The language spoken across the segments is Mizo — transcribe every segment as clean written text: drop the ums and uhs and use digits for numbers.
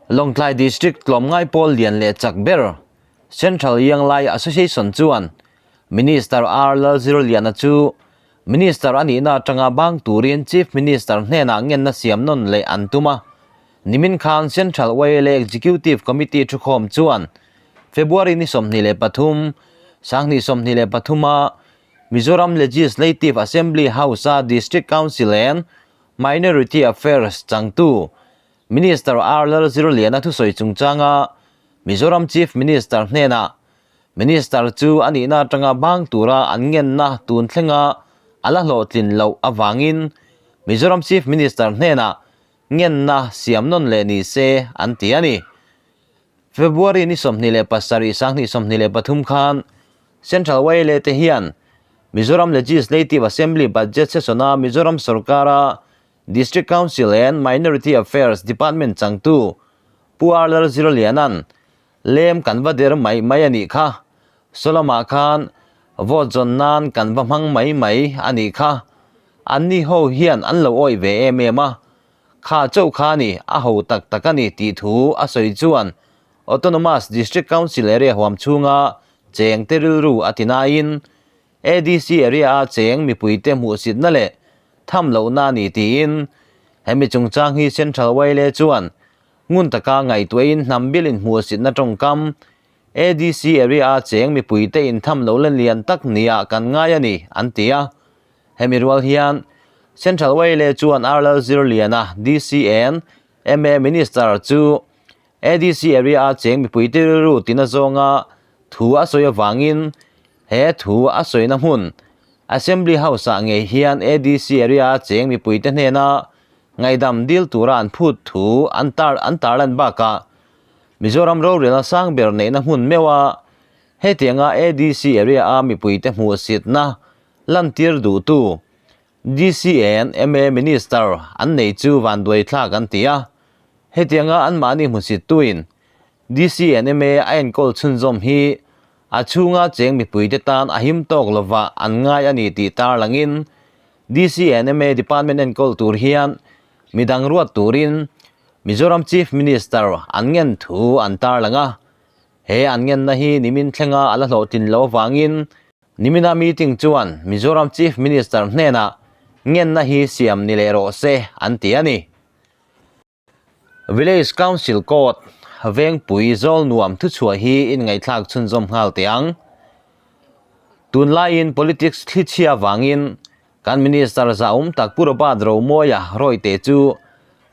Lawngtlai District tlawmngai pawl lian leh chak ber Central Young Lai Association chuan Minister R Lalzirliana chu Minister a nihna atanga bang turin Chief Minister hnenah ngenna siam nawn leh an tum a. Nimin khan Central YLA Executive Committee thukhawm chuan February ni 23, 2023 a Mizoram Legislative Assembly House-a District Council and Minority Affairs changtu Minister R Lalzirliana thusawi chungchanga Mizoram Chief Minister hnenah Minister chu a nihna atanga bang tura an ngenna tun thlenga a la hlawhtlin loh avangin Mizoram Chief Minister hnenah ngenna siam nawn leh ni se an ti a ni. February ni 27 2023 khan Central YLA te hian Mizoram Legislative Assembly Budget Session-a Mizoram sorkara District Council and Minority Affairs Department changtu Pu R Lalzirliana'n Lem kan va der mai mai a nih kha. Sawlamah khan vote zawn nan kan va hmang mai mai a nih kha. Anni ho hian an lo awih ve em em a. Kha chauh kha ni a ho tak tak a ni tih thu a sawi chuan Autonomous District Council area huam chhunga cheng te rilru a ti nain ADC area a cheng mipuite hmuhsitna leh tham lohna a ni tiin hemi chungchang hi Central YLA chuan Ngun taka ngaihtuahin hnam bilin hmuhsitna tawngkam ADC area a cheng mipuite intham lo la lian tak nia kan ngai a ni, an ti a. Hemi rual hian Central YLA chuan R Lalzirliana, DCN, ma Minister chu ADC area a cheng mipuite rilru tina zawnga thu a sawi avangin he thu a sawina hmun Assembly House-ah ngei hian ADC area a cheng mipuite hnena Ngaihdam dil tura an phut thu an tar an tarlan bakah Mizoram rorelna sang ber neihna hmun meuh a, hetianga ADC area a mipuite hmuhsitna lantir duhtu DCN ma Minister an nei chu vanduai thlak an ti a, hetianga anmahni hmuhsittuin DCN ma a enkawl chhunzawm hi a chhunga cheng mipuite tan a him tawk lova an ngai a ni tih tarlangin DCNMA Department enkawl tur hian midang ruat turin Mizoram Chief Minister an ngen thu an tarlang a. He an ngenna hi nimin thlenga a la hlawhtlin loh avangin nimina meeting chuan Mizoram Chief Minister hnenah ngenna hi siam ni leh rawh se an ti a ni. Village Council Court, Vengpui Zawlnuam thuchhuah hi inngaihthlak chhunzawm nghal teh ang. Tunlaiin politics thlichhia vangin kan Minister zahawm tak Pu Robert Romawia rawite chu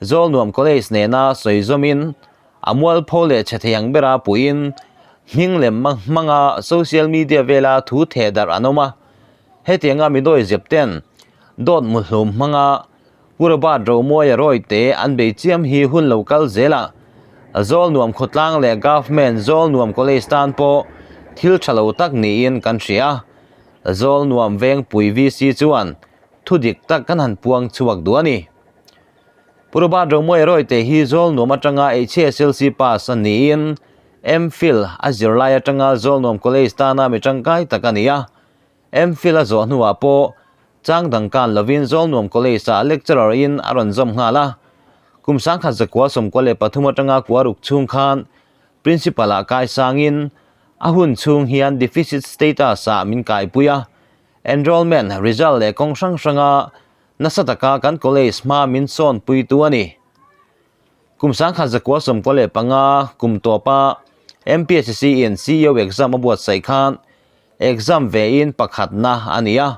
Zawlnuam College nena sawi zawmin a mualpho leh chhe thei ang bera puiin hming lem hmanga social media vela thu theh darh an awm a. Hetianga midawi zep ten dawt muhlum hmanga Pu Robert Romawia rawite an bei chiam hi hun lo kal zel a, Zawlnuam khawtlang leh Government Zawlnuam College tan pawh thil tha lo tak niin kan hria. Zawlnuam Vengpui VC chuan thu dik tak kan han puang chhuak duh a ni. Pu Robert Romawia rawite hi Zawlnuam atanga HSLC pass a niin MPhil a zirlai atanga Zawlnuam College tana mi tangkai tak a ni a, MPhil a zawh hnuah pawh chang dang kan lovin Zawlnuam College-ah lecturer in a rawn zawm nghal a. Kum 1993 atanga kuaruk chhung khan Principal-ah kai sangin a hun chhung hian deficit status-ah min kaipui a. Enrollment result leh kawng hrang hranga nasa taka kan college hma min sawnpuitu a ni. Kum 1995 kum tawpa MPSC in CEO exam a buatsaih khan Exam ve in pakhatna a ni a,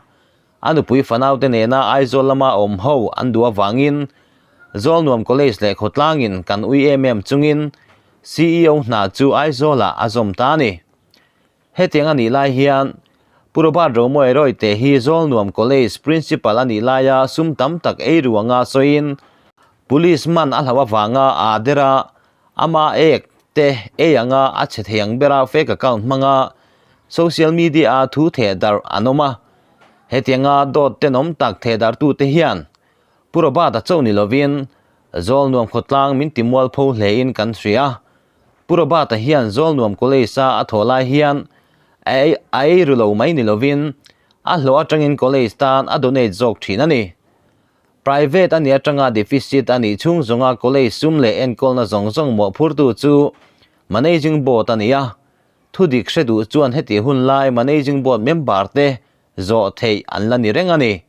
a nupui fanaute nena Aizawl lama awm ho an duh avangin Zawlnuam College leh khawtlangin kan ui em em chungin CEO hna chu Aizawlah a zawm ta a ni. Hetiang a nih lai hian Pu Robert Romawia Rawite hi Zawlnuam College Principal a nih laia sum tam tak ei ruanga sawiin Police man a hlauh avanga aa der a, Ama ek te ei anga a chhe thei ang bera fake account hmanga social media a thu theh darh an awm a. Hetianga dawt tenawm tak theh darhtute hian Pu Robert-a chauh ni lovin Zawlnuam khawtlang min ti mualpho hlein kan hria. Pu Robert-a hian Zawlnuam College-a a thawh lai hian a ei ru lo mai ni lovin a hlawh atangin college tan a donate zawk thin a ni. Private a nih atanga deficit a nih chhung zawnga college sum leh enkawlna zawng zawng mawhphurtu chu Managing Board a ni a. Thudik hre duh chuan heti hun lai Managing Board member te zawh theih an la ni reng a ni.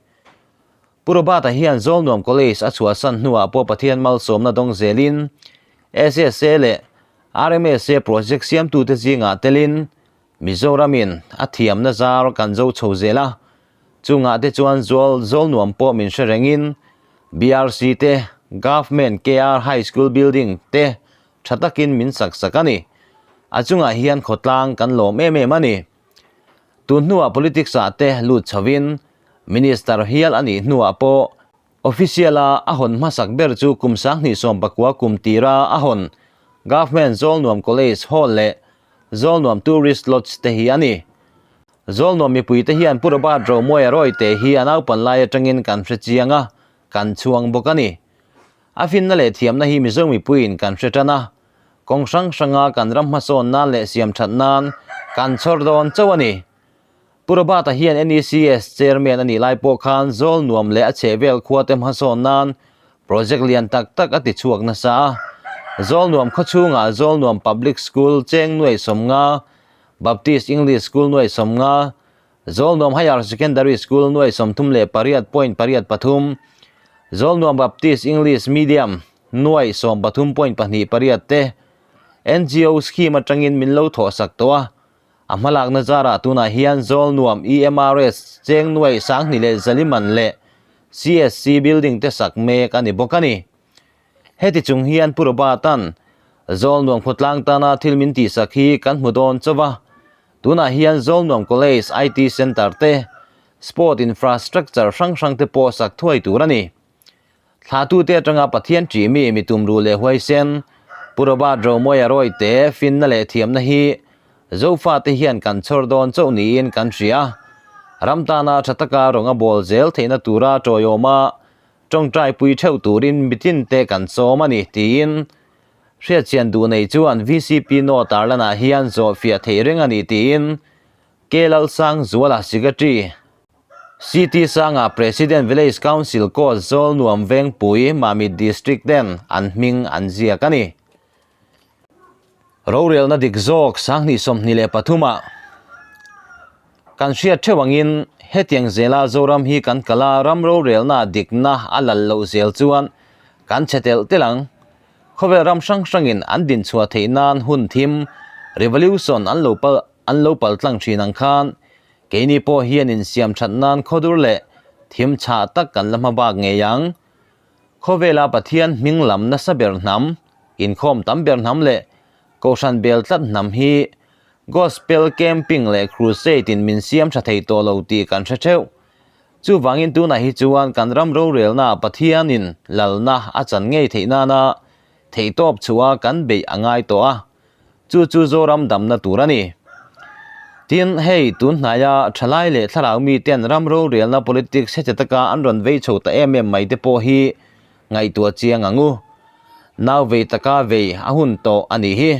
Pu Robert-a hian Zawlnuam College a chhuahsan hnuah pawh Pathian malsawmna dawng zelin SSA leh RMSA project siamtute zingah telin Mizoramin a thiamna zar kan zo chho zel a, chungah te chuan Zawl Zawlnuam pawh min hre rengin BRC te, Government KR High School Building te tha takin min sak sak a ni. A chungah hian khawtlang kan lawm em em a ni. Tun hnuah politics ah te lut chhovin Minister hial a nih hnuah pawh Official a a hawn hmasak ber chu kum 2019 kum tira a hawn Government Zawlnuam College Hall leh Zawlnuam Tourist Lodge te hi a ni. Zawlnuam mipuite hian Pu Robert Romawia Rawite hi a naupan lai atangin kan hre chiang a, kan chhuang bawk a ni. A finna leh thiamna hi Mizo mipuiin kan hre tan a, kawng hrang hranga kan ram hmasawn nan leh siam that nan kan chhawr dawn chauh a ni. Pu Robert-a hian NECS Chairman a nih lai pawh khan zawl nuam leh a chhehvel khuate hmasawn nan project lian tak tak a ti chhuak nasa a. Zawl nuam khawchhungah Zawl Nuam Public School cheng nuai 50, Baptist English School nuai 50, Zawl Nuam Higher Secondary School nuai 38.83, Zawl Nuam Baptist English Medium nuai 13.28 te NGO scheme atangin min lo thawhsak tawh a. A hmalakna zarah tunah hian Zawlnuam EMRS cheng nuai 2000 leh Zaliman leh CSC building te sak mek a ni bawk a ni. Heti chung hian Pu Robert-a'n Zawlnuam khawtlang tana thil min tihsak hi kan hmu dawn chauh a. Tunah hian Zawlnuam College IT Centre te, Sport Infrastructure hrang hrang te pawh sak thuai tur a ni. Thlatute atanga Pathian ṭih mi mi tumruh leh huaisen, Pu Robert Romawia Rawite finna leh thiamna hi Zofate hian kan chhawr dawn chauh niin kan hria. Ram tana ṭha taka rawng a bawl zel theihna tura ṭawiawma ṭawngṭaipui ṭheuh turin mitinte kan sawm a ni, tiin hriatchian duh nei chuan vcp note tarlanah hian zawhfiah theih reng a ni, tiin K Lalsangzuala Secretary, CT Sanga President Village Council Court Zawl Nuam Vengpui Mamit District ten an hming an ziak a ni. Rorelna dik zawk 2023 ah kan hriat theuh angin hetiang zela Zoram hi kan kal a, ram rorelna dikna a lal loh zel chuan kan chhe telh telh ang. Khawvel ram hrang hrangin an dinchhuah theih nan hun thim, revolution, an lo pal an lo pal tlang thin ang khan Keini pawh hian insiam that nan khawdur leh thim chhah tak kan la hma bak ngei ang. Khawvela Pathian hming lam nasa ber hnam, inkhawm tam ber hnam leh Kohhran bel tlat hnam hi Gospel Camping leh Crusade in min siam tha thei tawh lo tih kan hre theuh. Chuvangin tunah hi chuan kan ram rorelnaah Pathianin lalna a chan ngei theih nana theihtawp chhuah kan beih a ngai tawh a. Chu chu Zoram damna tur a ni. Tin, hei tun hnaia thalai leh thlarau miten ram rorelna politics heti taka an rawn vei chho ta em em mai te pawh hi ngaihtuah chiang ang u. Nau vei taka vei a hun tawh a nih hi.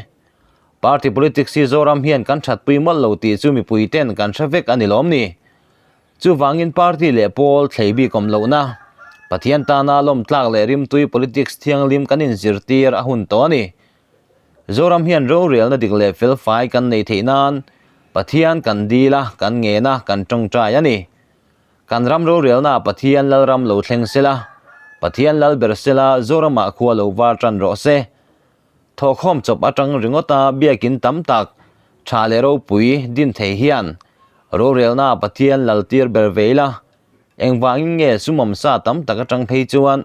Party politics hi Zoram hian kan thatpui mawlh lo tih chu mipui ten kan hre vek a ni lawm ni. Chuvangin party leh pawl thlei bik awm lohna, Pathian tana lawmtlak leh rimtui politics thianghlim kan inzirtir a hun tawh a ni. Zoram hian rorelna dik leh felfai kan nei theih nan Pathian kan dil a, kan ngen a, kan tawngtai a ni. Kan ram rorelnaah Pathian Lalram lo thleng sela, Pathian lal ber sela Zoramah khua lo var tan rawh se. Thawhkhawm chawp atang ringawta biakin tam tak tha leh ropui din thei hian rorelnaah Pathian lal tir ber ve ila, engvangin nge sumawmsa tam tak atang phei chuan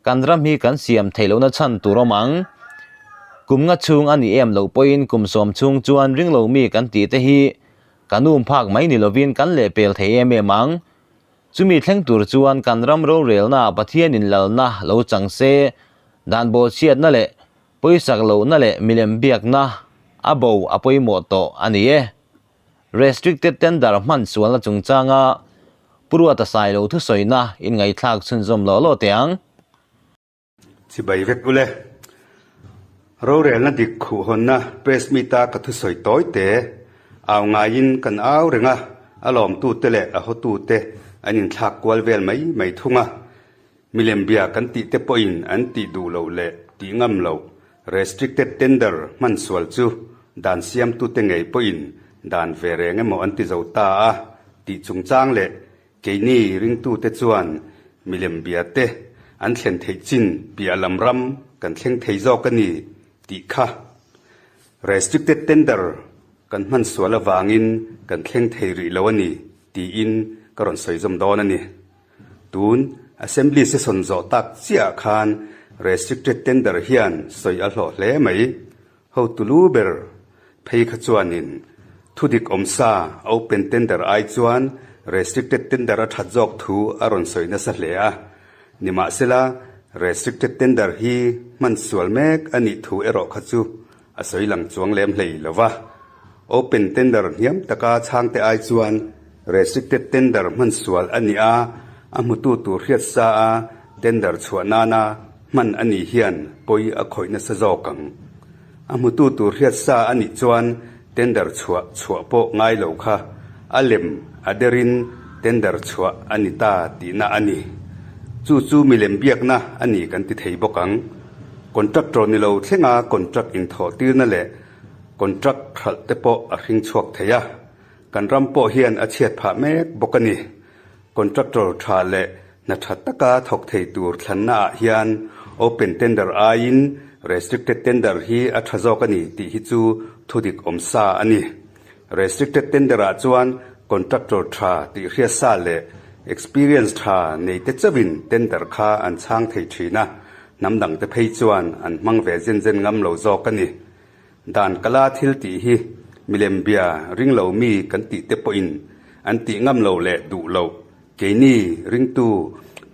Kan ram hi kan siam theih lohna chhan tur awm ang. Kum nga chhung a ni em loh pawhin kum sawm chhung chuan ring lo mi kan tih te hi kan um phak mai ni lovin kan lehpel thei em em ang. Chumi thleng tur chuan kan ram rorelnaah Pathianin lalna lo chang se, dan bawhchhiatna leh pawisak lohna leh milem biakna a bo a pawimawh tawh a ni e. Restricted tender hman sualna chungchanga Pu Ruata Sailo thusawina inngaihthlak chhunzawm lawh lawh teh ang. Chibai vek ule. Rorelna dik khuhhawnna press meet a ka thusawi tawi te au ngaiin kan au reng a, a lawmtute leh a hawtute an inthlak kual vel mai mai thung a. Milem bia kan tih te pawhin an tih duh loh leh tih ngam loh restricted tender hman sual chu dan siamtute ngei pawhin dan ve reng emaw an ti zo ta a tih chungchang leh keini ringtute chuan milem bia te an thlen theih chin piah lam ram kan thleng thei zawk a ni tih kha restricted tender kan hman sual avangin kan thleng thei rih lo a ni tiin ka rawn sawi zawm dawn a ni. Tun Assembly session zawh tak chiah khan restricted tender hian sawi a hlawh hle mai. Hotu lu ber phei kha chuanin thudik awmsa open tender ai chuan restricted tender a that zawk thu a rawn sawi nasa hle a. Nimahsela restricted tender hi hman sual mek a nih thu erawh kha chu a sawi lang chuang lem hlei lo va. Open tender hniam taka chhangte ai chuan restricted tender hman sual a ni a, a hmutu tur hriat sa a tender chhuah nana hman a nih hian pawi a khawih nasa zawk ang. A hmutu tur hriat sa a nih chuan tender chhuah chhuah pawh ngai lo kha a lem a derin tender chhuah a ni ta tihna a ni. Chu chu milem biakna a ni kan ti thei bawk ang. Contractor ni lo thlenga contract inthawh tirna leh Contract hralh te pawh a hring chhuak thei a, kan ram pawh hian a chhiat phah mek bawk a ni. Contractor tha leh hna tha taka thawk thei tur thlanna ah hian open tender aiin restricted tender hi a tha zawk a ni tih hi chu thudik awm sa a ni. Restricted tender ah chuan contractor tha tih hriat sa leh experience tha nei te chauhin tender kha an chhang thei thin a, hnam dang te phei chuan an hmang ve zen zen ngam lo zawk a ni. Dan kala thil tih hi milem bia ring lo mi kan tih te pawhin an tih ngam lo leh duh loh. Keini ringtu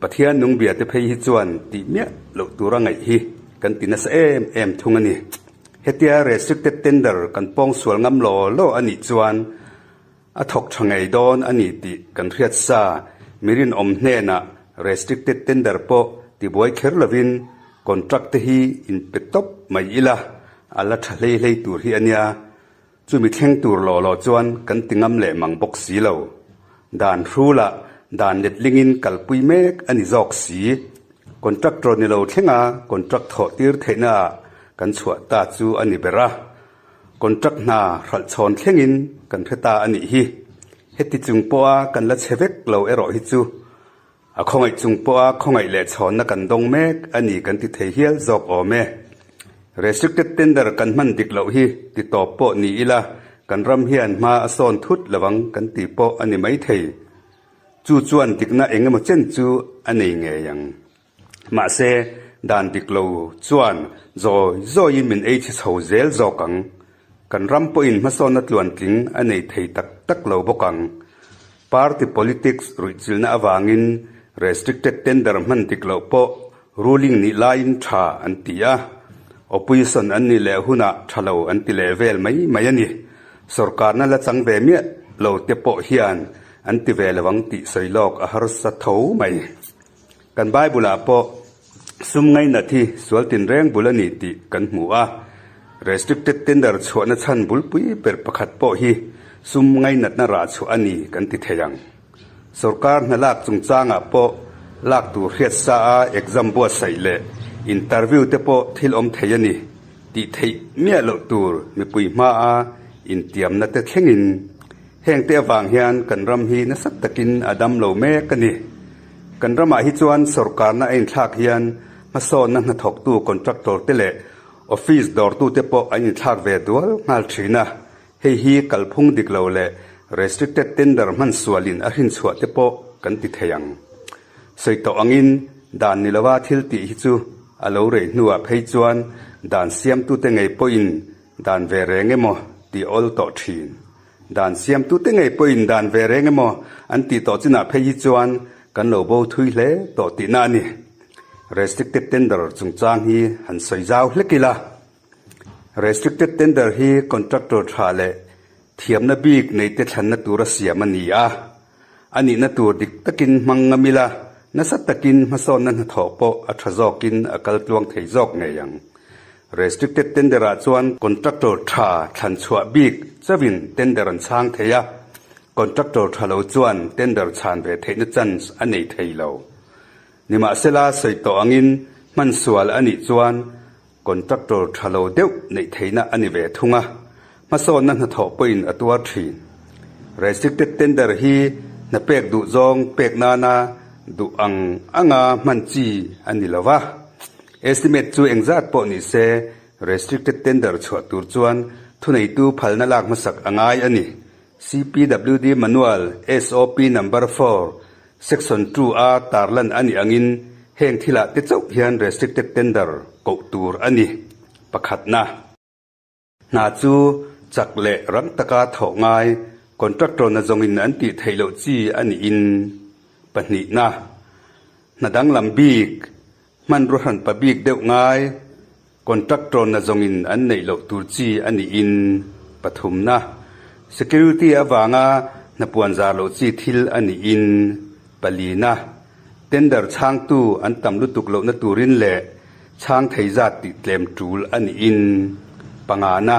Pathian nung bia te phei hi chuan tih miah loh tura ngaih hi kan ti nasa em em thung a ni. Hetia restricted tender kan pawng sual ngam law law a nih chuan a thawk tha ngei dawn a ni tih kan hriat sa. Mi rinawm hnenah restricted tender pawh tibuai kher lovin contract te hi inpe tawp mai ila a la tha hlei hlei tur hi a nia. Chumi thleng tur law law chuan kan ti ngam leh mang bawk si lo. Dan hrulah dan letlingin kalpui mek a ni zawk si. Contractor ni lo thlenga contract thawh tir theihna ah kan chhuah ta chu a ni ber a. Contract hna hralh chhawn thlengin kan hre ta a nih hi. Heti chung pawha kan la chhe vek lo erawh hi chu A khawngaih chung pawha khawngaih leh chhawnna kan dawng mek a ni kan ti thei hial zawk awm e. Restricted tender kan hman dik loh hi ti tawp pawh ni ila kan ram hian hma a sawn thut lovang kan ti pawh a ni mai thei. Chu chuan dikna eng emaw chen chu a nei ngei ang. Mahse, dan dik lo chuan zawi zawiin min ei chhe chho zel zawk ang. Kan ram pawhin hmasawnna tluantling a nei thei tak tak lo bawk ang. Party politics ruihchilhna avangin restricted tender hman dik loh pawh ruling nih laiin tha an ti a, opposition an nih leh hunah tha lo an ti leh vel mai mai a ni. Sorkarna la chang ve miah lo te pawh hian an ti ve lo ang tih sawi lawk a harsa tho mai. Kan Bible-ah pawh sum ngainat hi sual tinreng bul a ni tih kan hmu a. Restricted tender chhuahna chhan bulpui ber pakhat pawh hi sum ngainatna rah chhuah a ni kan ti thei ang. Sorkar hna lak chungchangah pawh lak tur hriat sa a exam buatsaih leh interview te pawh thil awm thei a ni tih theih miah loh tur mipui hmaa intiamna te thlengin hengte avang hian kan ram hi nasa takin a dam lo mek a ni. Kan ramah hi chuan sorkarna a inthlak hian hmasawnna hnathawktu contractor te leh office dawrtute pawh an inthlak ve dual nghal thin a, hei hi kalphung dik lo leh restricted tender hman sualin a hrinchhuah te pawh kan ti thei ang. Sawi tawh angin dan ni lova thil tih hi chu a lo rei hnuah phei chuan dan siamtute ngei pawhin dan ve reng emaw tih awl tawh thin. Dan siamtute ngei pawhin dan ve reng emaw an tih tawh chinah phei hi chuan kan lo bo thui hle tawh tihna a ni. Restricted tender chungchang hi han sawi zau hlek ila. Restricted tender hi contractor tha leh thiamna bik neite thlanna tura siam a ni a. A nihna tur dik takin hmang ngam ila, nasa takin hmasawnna hnathawh pawh a tha zawkin a kal tluang thei zawk ngei ang. Restricted tender ah chuan contractor tha thlan chhuah bik chauhin tender an chhang thei a, contractor tha lo chuan tender chhan ve theihna chance a nei thei lo. Nimahsela sawi tawh angin hman sual a nih chuan contractor tha lo deuh neih theihna a ni ve thung a, hmasawnna hnathawh pawhin a tuar thin. Restricted tender hi hna pek duh zawng pek nana duh ang anga hman chi a ni lo va. Estimate chu engzat pawh ni se restricted tender chhuah tur chuan thuneitu phalna lak hmasak a ngai a ni. CPWD Manual SOP Number 4, Section 2 a tarlan a nih angin heng thilah te chauh hian restricted tender koh tur a ni. Pakhatna. Hna chu chak leh rang taka thawh ngai contractor na zawngin an tih theih loh chi a niin. Pahnihna. Hna danglam bik, hmanrua hranpa bik deuh ngai, Contractor na zawngin an neih loh tur chi a niin pathumna, security avanga hna puan zar loh chi thil a niin palina, tender chhangtu an tam lutuk lohna turin leh chhang thei zat tih tlem tul a niin pangana,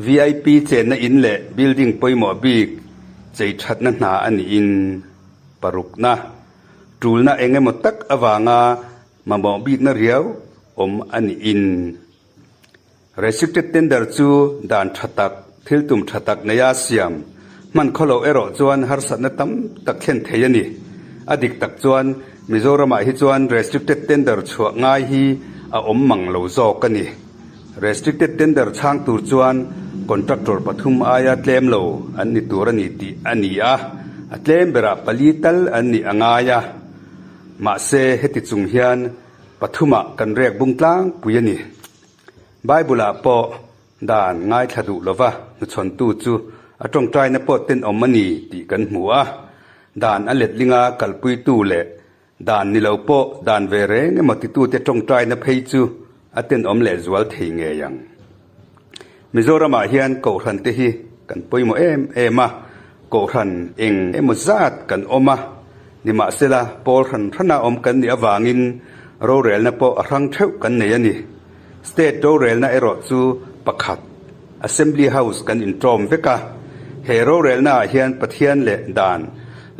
VIP chenna in leh building pawimawh bik chei thatna hna a niin parukna, tulna eng emaw tak avanga Mamawh bikna riau awm a niin. Restricted tender chu dan tha tak, thil tum tha tak neia siam hman khaw loh erawh chuan harsatna tam tak thlen thei a ni. A dik tak chuan Mizoramah hi chuan restricted tender chhuah ngai hi a awm mang lo zawk a ni. Restricted tender chhang tur chuan contractor pathum aia tlem lo an ni tur a ni tih a ni a, a tlem berah pali tal an nih a ngai a. Mahse, heti chung hian pathumah kan rek bung tlangpui a ni. Bible-ah pawh dan ngaithla duh lova hnuchhawntu chu a tawngtaina pawh tenawm a ni tih kan hmu a. Dan a letlinga kalpuitu leh dan ni lo pawh dan ve reng emaw titute tawngtaina phei chu a tenawm lehzual thei ngei ang. Mizoramah hian Kohhran te hi kan pawimawh em em a, Kohhran eng emaw zat kan awm a, nimahsela pawl hran hrana awm kan nih avangin rorelna pawh a hrang theuh kan nei a ni. State rorelna erawh chu pakhat, Assembly House kan inṭawm vek a, he rorelna ah hian Pathian leh dan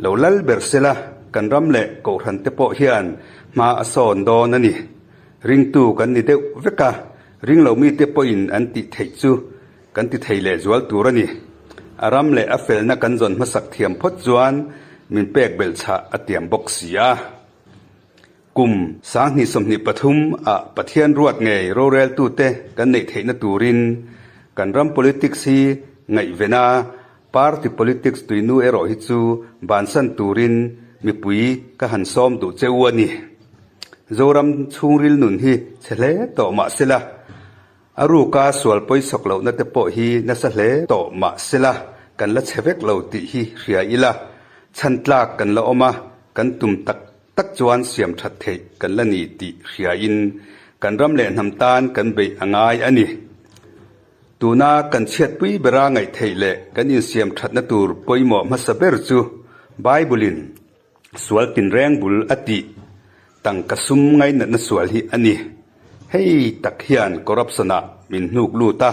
lo lal ber sela kan ram leh Kohhran te pawh hian hma a sawn dawn a ni. Ringtu kan ni deuh vek a, Ring lo mite pawhin an tih theih chu kan ti thei leh zual tur a ni. A ram leh a felna kan zawn hmasak thiam phawt chuan min pek belh chhah a tiam bawk si a. Kum 2023 ah Pathian ruat ngei roreltute kan neih theihna turin kan ram politics hi ngaihven a, party politics tuinu erawh hi chu bansan turin mipui ka han sawm duh che u a ni. Zoram chhungril nun hi chhe hle tawh mah sela, a ruka sual pawisawk lohna te pawh hi nasa hle tawh mah sela kan la chhe vek lo tih hi hria ila, chhan tlak kan la awm a, kan tum tak tak chuan siam that theih kan la ni tih hriain kan ram leh hnam tan kan beih a ngai a ni. Tuna kan chhiatpui bera ngaih theih leh kan insiam thatna tur pawimawh hmasa ber chu Bible-in Sual tinreng bul a tih tangka sum ngainatna sual hi a ni. Hei tak hian corruption-ah min hnuk lut a,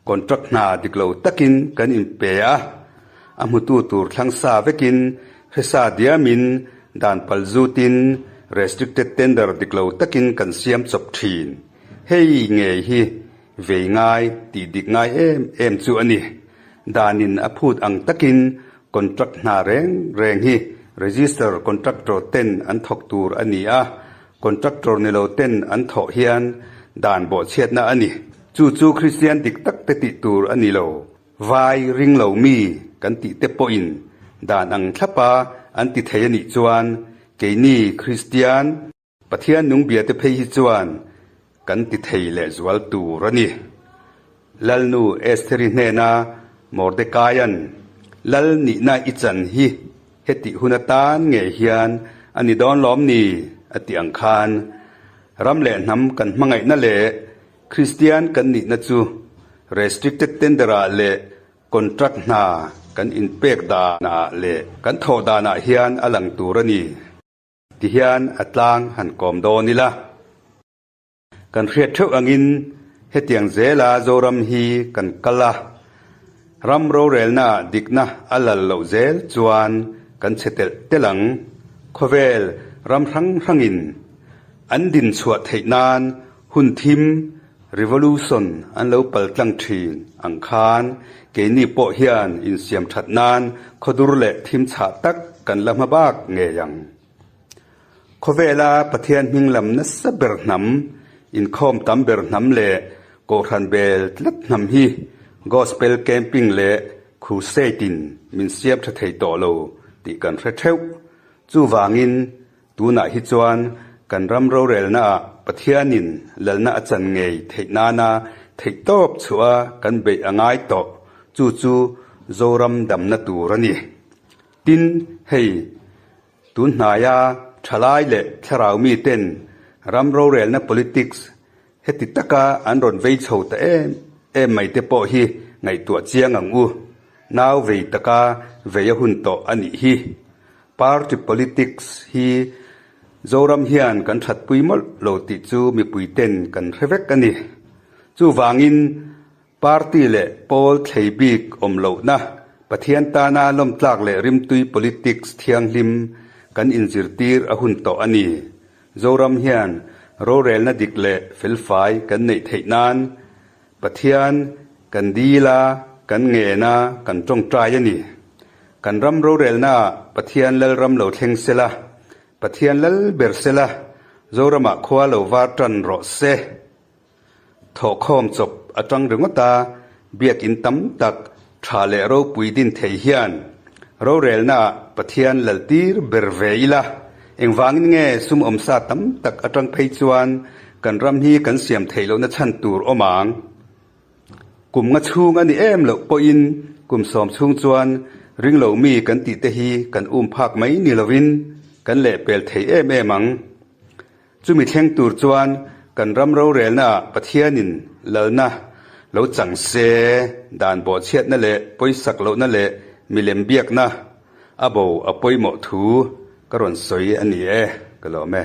contract hna dik lo takin kan inpe a, a hmutu tur thlang sa vekin hresa diamin dan pal zutin restricted tender dik lo takin kan siam chawp thin. Hei ngei hi vei ngai tih dik ngai em em chu a ni. Danin a phut ang takin Contract hna reng reng hi register contractor ten an thawk tur a ni a, contractor ni lo ten an thawh hian dan bawhchhiatna a ni. Chu chu Kristian dik tak te tih tur a ni lo. Vai ring lo mi kan tih te pawhin dan ang thlapa an ti thei a nih chuan keini Kristian, Pathian nung bia te phei hi chuan kan ti thei leh zual tur a ni. Lalnu Estheri hnena Mordekaia'n Lal nihna i chan hi hetih hun atan ngei hian a ni dawn lawm ni? a tih ang khan ram leh hnam kan hmangaihna leh Kristian kan nihna chu restricted tender-ah leh contract hna kan inpek danah leh kan thawh danah hian a lang tur a ni. Tihian a tlang han kawm dawn ila. Kan hriat theuh angin hetiang zela Zoram hi kan kal a, ram rorelna dikna a lal loh zel chuan kan chhe telh telh ang. Khawvel. ram hrang hrangin an din chhuah theih nan hun thim, revolution, an lo pal tlang thin ang khan keini pawh hian insiam that nan khawdur leh thim chhah tak kan la hma bak ngei ang. Khawvela Pathian hming lam nasa ber hnam, inkhawm tam ber hnam leh Kohhran bel tlat hnam hi Gospel Camping leh Crusade in min siam tha thei tawh lo tih kan hre theuh. Chuvangin tunah hi chuan kan ram rorelnaah Pathianin lalna a chan ngei theih nana theihtawp chhuah a kan beih a ngai tawh, chu chu Zoram damna tur a ni. Tin, hei Tun hnaia thalai leh thlarau miten ram rorelna politics heti taka an rawn vei chho ta em em mai te pawh hi ngaihtuah chiang ang u. Nau vei taka vei a hun tawh a nih hi. Party politics hi Zoram hian kan thatpui mawlh lo tih chu mipui ten kan hre vek a ni. Chuvangin Party leh pawl thlei bik awm lohna, Pathian tana lawmtlak leh rimtui politics thianghlim kan inzirtir a hun tawh a ni. Zoram hian rorelna dik leh felfai kan neih theih nan Pathian kan dil a, kan ngen a, kan tawngtai a ni. Kan ram rorelnaah Pathian Lalram lo thleng sela, Pathian lal ber sela, Zoramah khua lo var tan rawh se. Thawhkhawm chawp atang ringawt a, biakin tam tak tha leh ropui din thei hian rorelnaah Pathian laltir ber ve ila, engvangin nge sum awmsa tam tak atang phei chuan kan ram hi kan siam theih lohna chhan tur awm ang? Kum nga chhung a ni em loh pawhin kum sawm chhung chuan ringlo mi kan tih te hi kan um phak mai ni lovin kan lehpel thei em em ang. Chumi thleng tur chuan kan ram rorelnaah Pathianin lalna lo chang se, dan bawhchhiatna leh pawisak lohna leh milem biakna a bo a pawimawh thu ka rawn sawi a ni e, ka lawm e.